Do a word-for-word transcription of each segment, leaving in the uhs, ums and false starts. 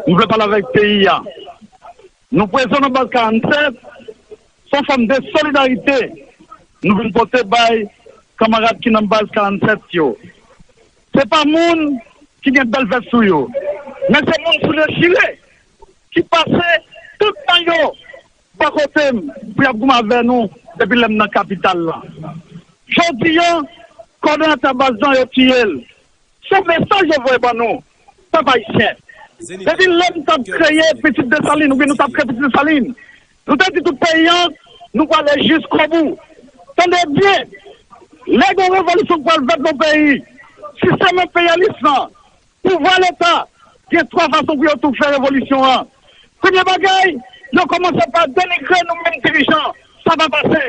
Nou vle pale avèk peyi a. Nou prezan nan baz karannsèt, se yon fòm de solidarite nou vin pote bay kanmarad ki nan baz karannsèt yo. Se pa moun ki gen bèl vès sou yo, men se moun sou dechire ki pase tout tan yo bò kote m pou y ap goumen avè nou depi lè m nan kapital la. Jodi a, kòdonatè baz lan yo tiye l. Se mesaj yo voye ban nou, pèp ayisyen. Depi lè m t ap kreye Pitit Desalin, oubyen nou t ap kreye Pitit Desalin, nou te di tout peyi an, nou prale jiskobou. Tande byen, lè gen yon revolisyon k pral fèt nan peyi, sistèm enperyalis lan, pouvwa Leta, gen twa fason pou yo tou fè revolisyon an. Premye bagay, yo kòmanse pa denigre nou menm dirijan, sa pa pase.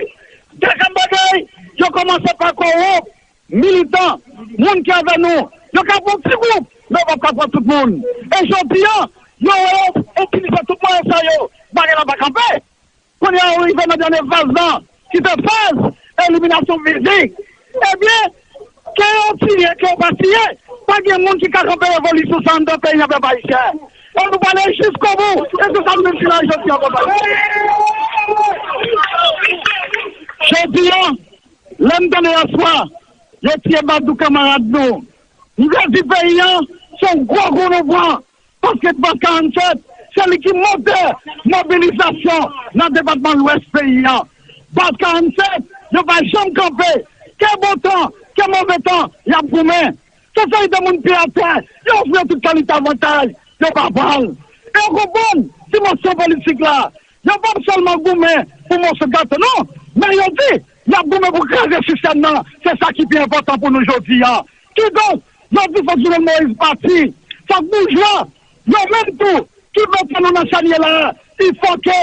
Dezyèm bagay, yo kòmanse pa kowonp militan, moun ki avè nou. Yo ka pran ti gwoup, men yo p ap ka pran tout moun. E jodi a, yo wè yo itilize tout mwayen sa yo, bagay la pa kanpe. Kounye a, yo rive nan dènye faz lan, ki se faz eliminasyon fizik. Ebyen, ke yo tiye, ke yo pa tiye, pa gen moun ki ka kanpe revolisyon sa anndan peyi an, pèp ayisyen. E nou prale jiskobou. E se sa nou menm ki la jodi an, pèp ayisyen. Jodi an, lè m tande yèswa, yo tiye Badou kanmarad nou. M vle di peyi an, se yon gwo kou nou pran. Paske baz karannsèt, se li ki motè mobilizasyon nan depatman Lwès peyi an. Baz karannsèt, yo pa janm kanpe. Ke bon tan, ke move tan, y ap goumen. Se seri de moun pye atè, yo ofri yo tout kalite avantaj, yo pa pral. E yo konprann dimansyon politik la. Yo p ap sèlman goumen pou moso gato, non, men yo di, y ap goumen pou kraze sistèm nan. Se sa ki pi enpòtan pou nou jodi a. Kidonk, yo di fòk Jovenel Moïse pati. Fòk boujwa yo menm tou ki mete nou nan chanye la, il faut que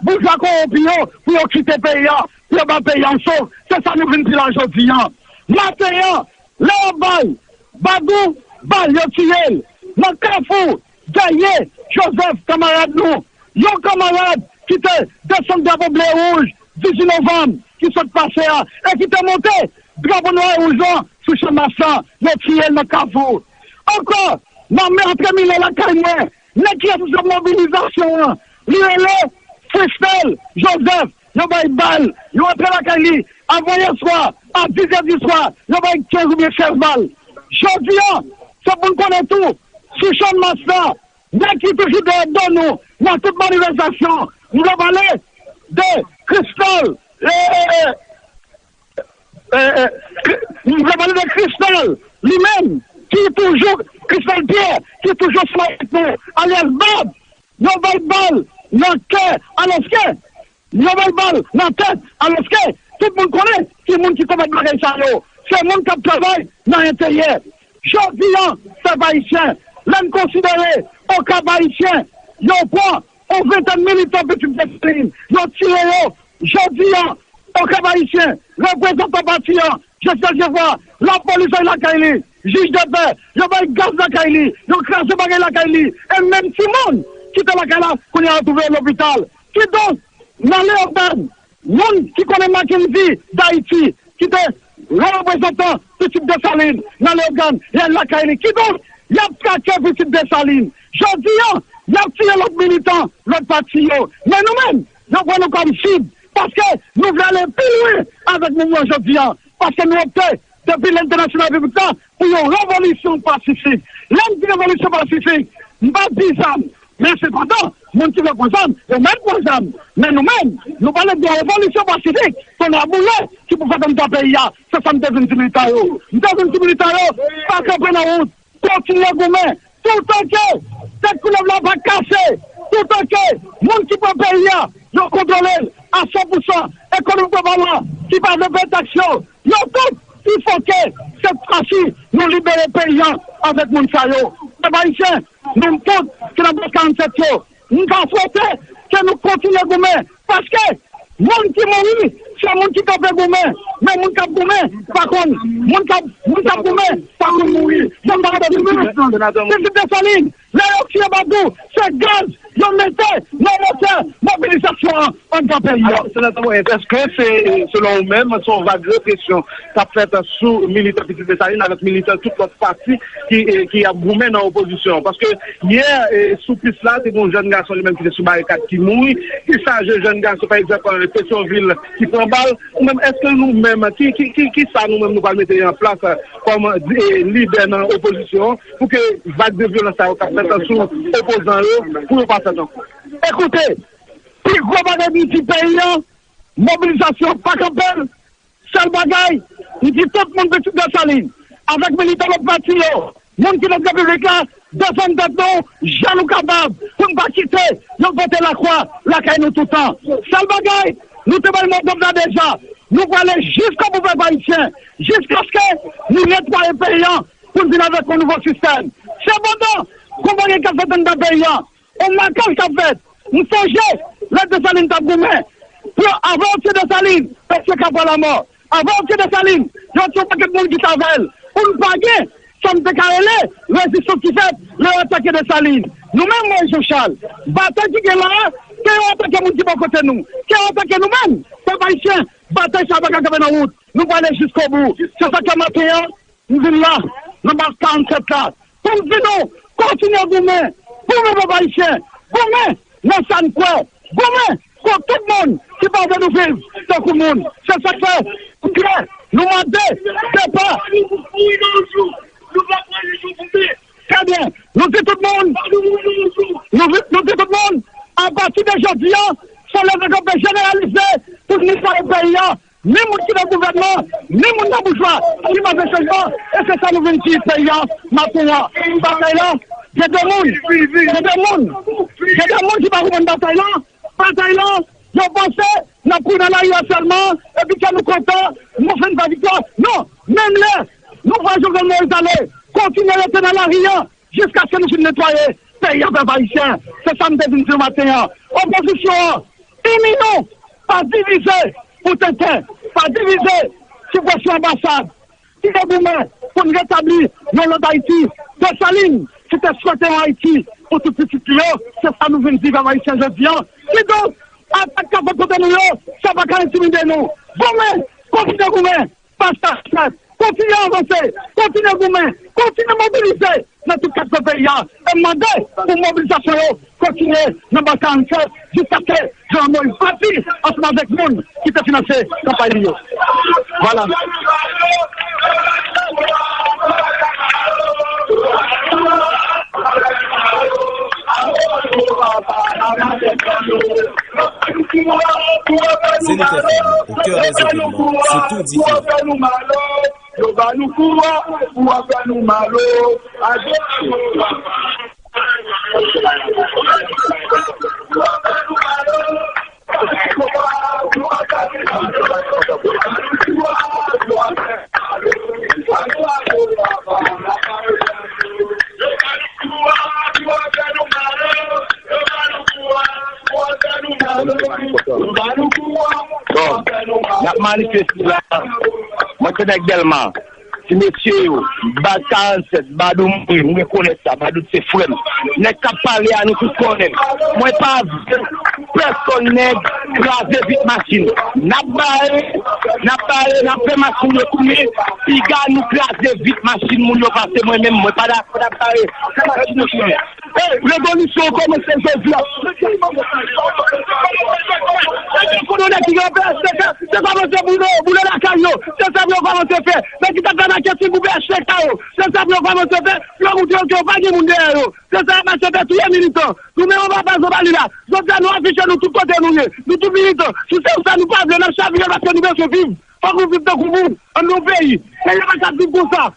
boujwa kowonpi yo, pou yo kite peyi a, pou yo bay peyi a yon souf. Se sa nou vin di la jodi a. Maten an, lè y ap bay Badou bal, yo tiye l nan Kafou Gèye Jozèf, kanmarad nou. Yon kanmarad ki te desann drapo ble e wouj dizuit novanm ki sot pase a e ki te monte drapo nwa e wouj lan sou Channmas lan, yo tiye l nan Kafou. Ankò, nan men antre mile lakay mwen, nèg ki responsab mobilizasyon an, li rele Christel Joseph, yo bay bal, yo antre lakay li avan yè swa, a diz è di swa, yo bay kenz oubyen sèz bal. Jodi a, se pou n konnen tou, sou Channmas la, nèg ki toujou dèyè do nou nan tout manifestasyon, m vle pale de Christel, e, e, e, e, e, Kri- m vle pale de Christel, li menm, ki toujou, Christel Pierre, ki toujou sou avèk nou, alyas Bab, yo bay bal nan kè, alòske yo bay bal nan tèt, alòske tout moun konnen ki moun ki komèt bagay sa yo. Se moun k ap travay nan enteryè. Jodi a, pèp ayisyen, lè n konsidere Okap Ayisyen, yo pran yon ventèn militan Pitit Desalin, yo tiye yo. Jodi a, Okap Ayisyen, reprezantan pati an, Joseph Jephra, lapolis ay lakay li, jij de pè, yo bay gaz lakay li, yo kraze bagay lakay li, e menm timoun ki te lakay la, kounye a yo twouve yo lopital. Kidonk, nan Leyogàn, moun ki konnen Mackendy Dayiti, ki te reprezantan Pitit Desalin nan Leyogàn, y al lakay li. Kidonk, y ap trake Pitit Desalin. Jodi a, y ap tiye lòt militan, lòt pati yo. Men nou menm, yo pran nou kòm sib, paske nou vle ale pi lwen avèk mouvman jodi a, paske nou opte depi lè entènasyonal piblik la pou yon revolisyon pasifik. Lè m di revolisyon pasifik, m pa di zam, men sepandan, moun ki vle pran zam, yo mèt pran zam. Men nou menm, nou pale de revolisyon pasifik, kounye a boule ki pou fèt anndan peyi a. Se sa m te vin di militan yo. M te vin di militan yo, pa kanpe nan wout, kontinye goumen, toutan ke tèt koulèv la pa kase, toutan ke moun ki pran peyi a, yo kontwole l a san pou san, ekonomikman palan, ki pa vle peye taks yo, yo tout, il faut que cette fois-ci, nou libere peyi a avèk moun sa yo. Pèp ayisyen, nou tout ki nan baz karannsèt yo, m ta swete ke nou kontinye goumen, paske moun ki mouri, se moun ki kanpe goumen, men moun k ap goumen, pa konn, moun k ap, moun k ap goumen, pa konn mouri. Sa m ta rete di, Pitit Desalin, lè yo tiye Badou, se gaz yo mete nan motè mobilizasyon an. nan peyi a. Alò, Senatè Moïse, èske se, selon ou menm, se yon vag represyon k ap fèt sou militan Pitit Desalin avèk militan tout lòt pati ki, eh, ki ap goumen nan opozisyon an? Paske yè, eh, sou pis la, te gen yon jèn gason li menm ki te sou barikad ki mouri. Ki sa je jèn gason, pa egzanp, eh, Petyonvil ki pran bal? Ou menm, èske nou menm, ki, ki, ki, ki sa nou menm nou pral mete an plas, eh, kòm, eh, lidè nan opozisyon an pou ke vag de vyolans sa yo k ap fèt sou opozan yo, pou yo pa fèt ankò? Ekoute, pi gwo bagay m di peyi an, mobilizasyon pa kanpe l. Sèl bagay, m di tout moun Pitit Desalin, avèk militan lòt pati yo, moun ki nan Gran Piblik la, defann tèt nou, jan nou kapab, pou n pa kite yo pote lakwa lakay nou toutan. Sèl bagay, nou te bay mo dòd la deja, nou prale jiskobou pèp ayisyen, jiskaske nou netwaye peyi an, pou n vin avèk yon nouvo sistèm. Sepandan, gon bagay k ap fèt anndan peyi an, yon makaj k ap fèt. M sonje lè Desalin t ap goumen pou yo, avan yo tiye Desalin, mesye Kapwa Lanmò. Avan yo tiye Desalin, yo tiye yon pakèt moun ki t avè l. Pou n pa gen sa n te ka rele rezistans ki fèt lè yo atake Desalin. Nou menm, Moïse Jean Charles, batay ki gen la a, ke yo atake moun ki bò kote nou, ke yo atake nou menm, pèp ayisyen, batay sa a pa ka kanpe nan wout. Nou prale jiskobou. Se sa k fè maten an, m vin la, nan baz karannsèt la, pou m di nou, kontinye goumen, goumen pèp ayisyen, goumen nan sa n kwè, goumen kont tout moun ki pa vle nou viv tankou moun. Se sa k fè, nou klè, nou mande depa. Trè byen, nou di tout moun, nou, nou di tout moun, apati de jodi a, se leve kanpe jeneralize pou n netwaye peyi a. Ni moun ki nan gouvènman, ni moun nan boujwa, ki mande chanjman, e se sa nou vin di peyi a maten an. Batay la, gen de moun, gen de moun, gen de moun ki pa konprann batay la. Batay la, yo panse n ap kouri nan lari a sèlman, epi kè nou kontan, nou fin fè viktwa. Non, menm lè nou wè Jovenel Moïse ale, kontinye rete nan lari a, jiskaske nou fin netwaye peyi a, pèp ayisyen. Se sa m te vin di w maten an. Opozisyon an, ini nou, pa divize pou tenten, pa divize sou presyon anbasad. Ki te goumen pou n retabli yon lòt Ayiti. Desalin ki te swete yon Ayiti pou tout pitit li yo. Se sa nou vin di pèp ayisyen jodi an. Kidonk, atak k ap fèt kote nou yo, sa pa ka entimide nou. Goumen, kontinye goumen. Pastè Sèt, kontinye avanse, kontinye goumen, kontinye mobilize nan tout kat kwen peyi a. E m mande pou mobilizasyon yo kontinye nan baz karannsèt jiskaske Jovenel Moïse pati ansanm avèk moun ki te finanse kanpay li yo. Vwala. Zenith F M, au cœur des événements, c'est tout différent. Yo ba nou kourant pou w ap fè nou mal o. Bon, n ap manifeste la. Mwen se nèg Dèlma. Ti mesye yo, baz karannsèt, Badou mouri, m rekonèt sa, Badou se frè m. Nèg k ap pale a, nou tout konnen l. Mwen pa vle pèsonn nèg kraze vit machin. N ap bare, n ap bare, n ap fè machin yo tounen, piga nou kraze vit machin moun yo pase mwen menm, mwen pa dakò n ap bare machin yo tounen. Ey, revolisyon an kòmanse jodi a. Konnen nèg ki gen P H T K, se kòmanse boule, boule lakay yo. Se sa pou yo kòmanse fè. Nèg ki t ap fè maket sou pou P H T K yo. Se sa pou yo kòmanse fè. Pou yo montre yo ke yo pa gen moun dèyè yo. Se sa y ap mache fè, touye militan. Nou menm anba pa Zobali la. Jodi a nou afiche nou tout kote nou ye. Nou tout militan. Si se sa nou pa vle, n ap chavire paske nou bezwen viv. Fòk nou viv tankou moun. Ann nou peyi. Peyi a pa ka viv konsa.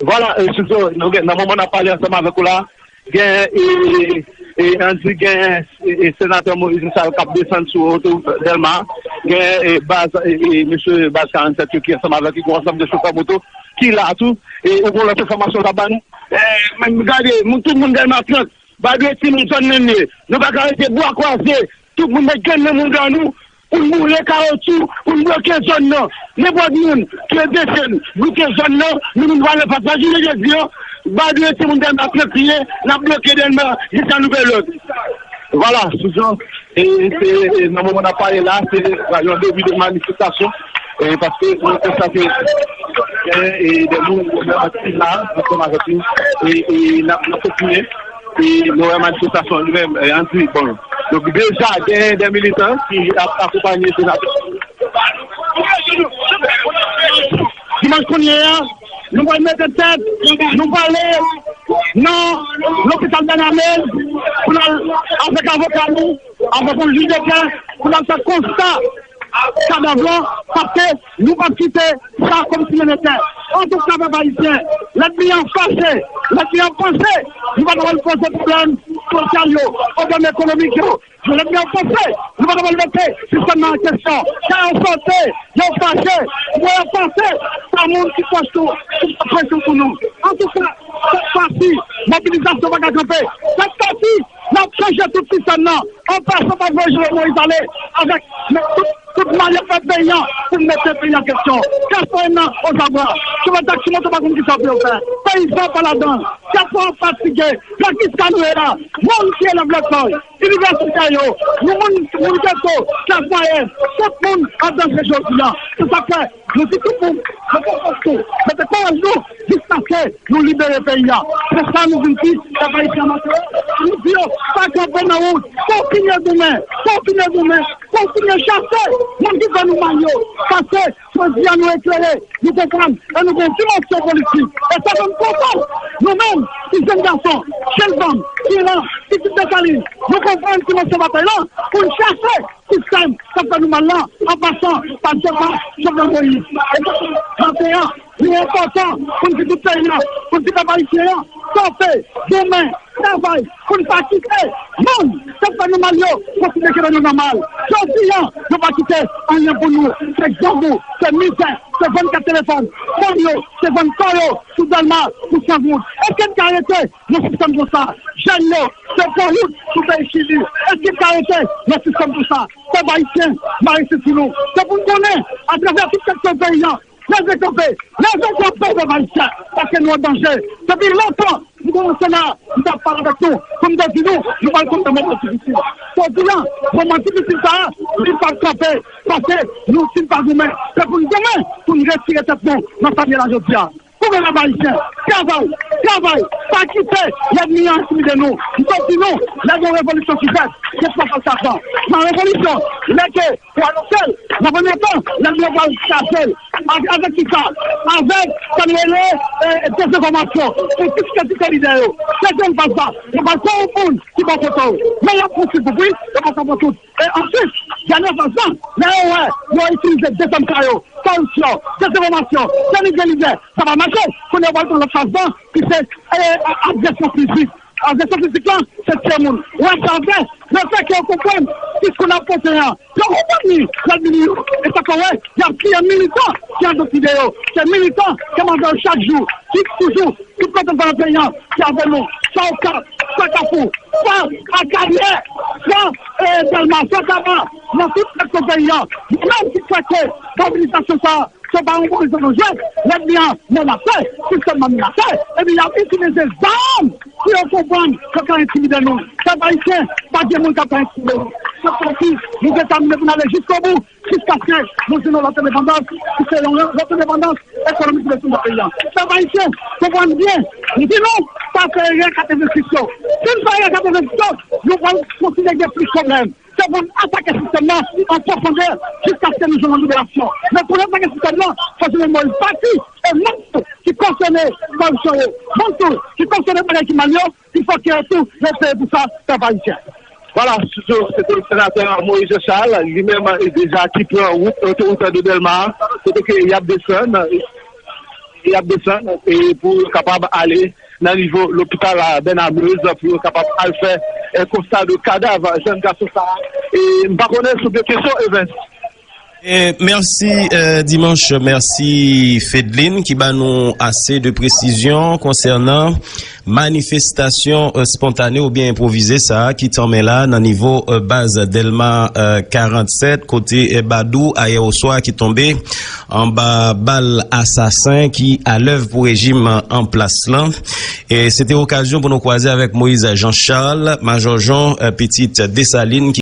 Vwala, e, Souzo, nou gen, nan moman n ap pale ansanm avèk ou la, gen, e, e, ann di gen, e, e, senatè Moïse Michel k ap desann sou oto Dèlma, gen, e, baz, e, e, mesye baz karannsèt yo ki ansanm avèk li, gen ansanm de chofè moto ki la tou, e, ou gen lòt enfòmasyon w ka ban nou? E, men gade, moun, tout moun Dèlma trant, Badou e timoun zòn nan ye. Nou pa ka rete bra kwaze. Tout moun met grenn nan mouda nou pou n boule kawotchou, pou n bloke zòn nan. Nenpòt moun ki enpese n bloke zòn nan, nou menm pral nan fas la jounen jodi a. Badou e timoun Dèlma trant ye, n ap bloke Dèlma jiska nouvèl lòd. Vwala, Souzo. E se e, nan moman n ap pale la, se yon debi de manifestasyon, e, paske nou konstate gen e, de moun ki vrèman ki la ansanm avèk nou, e, e n ap n ap kontinye. E nou wè manifestasyon li menm, e, an di, bon, donk deja gen de militan ki ap akonpanye senatè. Dimanch kounye a, nou pral mete tèt, nou prale nan lopital Bènamez pou n al avèk avoka nou, avèk yon jij de pè, pou n al fè konsta kadav lan, paske nou p ap kite sa kòmsi de rèvè. Antouka, pèp ayisyen, lènmi an fache, lènmi an panse nou pa kapab poze pwoblèm sosyal yo, pwoblèm ekonomik yo, lènmi an panse nou pa kapab mete sistèm nan an kesyon. Sa yo sote, yo fache, yo panse sa moun ki pwòch nou, ki fè presyon pou nou. Antouka, sèt fwa si, mobilizasyon pa ka kanpe. Sèt fwa si, n ap chanje tout sistèm nan. An pasan pa voye Jovenel Moïse ale avèk tout, tout malè pèp peyi an pou n mete peyi an kesyon. Klas mwayèn nan ozabwa. Chofè taksi moto pa konn kisa pou yo fè. Peyizan pa ladan. Dyaspo a fatige. Nan kisa nou ye la? Moun ki elèv lekòl, inivèsitè yo, nou moun, moun geto, klas mwayèn, tout moun an danje jodi a. Se sa k fè nou di tout moun, mete fòs nou, mete kouraj nou, jiskaske nou libere peyi a. Se sa nou vin di pèp ayisyen an maten an. Nou di yo, pa kanpe nan wout, kontinye goumen, kontinye goumen, kontinye chase moun ki fè nou mal yo. Paske jodi a nou eklere, nou konprann, e nou gen dimansyon politik. E sa fè m kontan, nou menm, ki jèn gason, jèn fanm, ki nan pitit Desalin, nou konprann dimansyon batay lan pou n chase sistèm k ap fè nou mal lan, an pasan pa Jovenel Moïse. E maten an, li enpòtan pou n di tout peyi an, pou n di pèp ayisyen an, kanpe, goumen, travay, pou n pa kite moun k ap fè nou mal yo kontinye kenbe nou nan mal. Jodi a, yo pa kite anyen pou nou. Se grangou, se mizè, se vann kat telefòn, fanm yo, se vann kò yo sou Dèlma pou sèt goud. Èske n ka rete nan sistèm konsa? Jèn yo, se pran wout pou peyi Chili. Èske n ka rete nan sistèm konsa? Pèp ayisyen, mare senti nou. Se pou n konnen, atravè tout sektè peyi an, leve kanpe, leve kanpe, pèp ayisyen, paske nou an danje. Depi lontan, nou kòmanse la, nou t ap pale avèk nou, pou n te di nou, nou pral konn nan moman difisil. Jodi a, moman difisil sa a, li p ap kanpe, paske nou, si n pa goumen, se pou n goumen, pou n retire tèt nou nan sa n ye la jodi a. Goumen, pèp ayisyen, travay, travay, pa kite lènmi an entimide nou. M t ap di nou, lè gen yon revolisyon ki fèt, se twa fwa sa pran. Nan revolisyon, lè ke pou anonse l, nan premye tan, lènmi an pral kraze l. Avèk, avèk kisa? Avèk sa n rele e, e, dezenfòmasyon pou diskredite lidè yo. Dezyèm faz la, yo pral pran yon moun ki bò kote w. Men y ap pran ti gwoup, wi, yo pa ka pran tout. E answit, dènye faz lan, lè yo wè yo itilize dezam sa yo, koripsyon, dezenfòmasyon, denigre lidè, sa pa mache. Kounye a yo pral pran lòt faz lan, ki se e, agresyon fizik. Agresyon fizik lan, se tiye moun. Wè sa vre, lefètke yo konprann diskou n ap pote an, yo konprann li, lè l vini yo. E sa fè w wè, y ap tiye militan ki an dot ide yo. Se militan k ap avè yo chak jou, ki toujou, tout kote n va nan peyi an, ki avè nou. Swa Okap, swa Kafou, swa Akayè, swa e, Dèlma, swa Kaba, nan tout sektè peyi an. Nou menm ki swete mobilizasyon sa a, se pa yon mobilizasyon jwèt. Lènmi an menase, sistèm nan menase, epi y ap itilize zam pou yo konprann yo ka entimide nou. Pèp ayisyen, pa gen moun k ap ka entimide nou. Se konsi nou detèmine pou n ale jiskobou, jiskaske nou jwenn yon lòt endepandans, ki se yon lòt endepandans ekonomik pou lestomak peyi a. Pèp ayisyen, konprann byen, m di nou, pa fè erè katrevensis yo. Si n fè erè katrevensis yo, nou pral kontinye gen plis pwoblèm. Se pou n atake sistèm nan an pwofondè jiskaske nou jwenn yon liberasyon. Men pou n atake sistèm nan, fò Jovenel Moïse pati e moun tou ki kòsyonnen koripsyon yo, moun tou ki kòsyonnen bagay ki mal yo, il fò ke tou yo peye pou sa, pèp ayisyen. Vwala, se te senatè Moïse Jean Charles, li menm, e, deja ki pran wout, otowout de Dèlma, kote ke y ap desann, y ap desann, e pou yo kapab ale nan nivo lopital Bènamez, pou yo kapab al fè, e, konsta de kadav jèn gason sa a. E m pa konnen si w gen kesyon, Evens. E, mèsi, e, Dimanche, mèsi Fedlin ki ba nou ase de presizyon konsènan manifestasyon, e, spontane oubyen enpwovize sa a ki tanmen la nan nivo, e, baz Dèlma, e, karannsèt, kote, e, Badou ayè oswa ki tonbe anba bal asasen ki alèv pou rejim an plas lan. E se te okazyon pou nou kwaze avèk Moïse Jean Charles, Majò Jon, e, pitit Desalin,